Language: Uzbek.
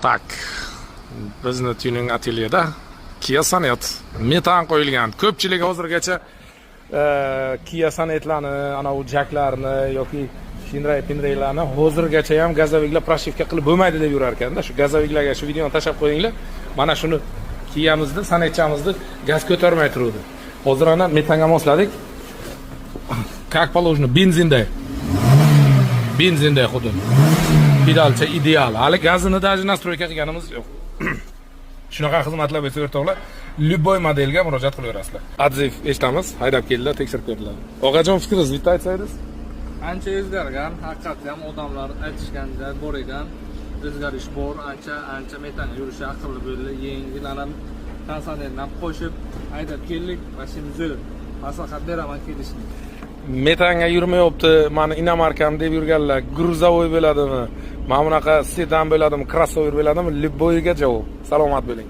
Так, bizni tuning atelyeda Kia Sonet metan qo'yilgan. Ko'pchilik hozirgacha Kia Sonetlarni, anavi jaklarni yoki Shinray Pinraylarni hozirgacha ham газовик lar прошивка qilib bo'lmaydi deb yurar ekanda. Shu газовик larga shu videoni tashlab qo'yinglar. Mana shuni Kiamizni, Sonetchamizni gaz ko'tarmay turuvdi. Hozir ana metanga mosladik. Как положено, benzinday. Benzinday xuddi. Pedalcha ideal. Hali gazini даже настройка qilganimiz yo'q. Shunaqa xizmatlar bo'lsa, o'rtoqlar, любой modelga murojaat qilaverasizlar. Отзыв eshitamiz, haydab keldilar, tekshirib ko'rdilar. Og'ajon, fikringiz bitta aytsangiz. Ancha o'zgargan, haqiqatda ham odamlar aytishganda bor ekan. O'zgarish bor, ancha ancha metanga yurishi aqlli bo'ldi, yengil, ana konditsionerni ham qo'shib haydab keldik, mashina zo'r. Maslahat beraman kelishni. Metanga yurmayapti, mani иномарка m deb yurganlar, грузовой bo'ladimi, mana bunaqa sedan bo'ladimi, crossover bo'ladimi, любой ga javob. Salomat bo'ling.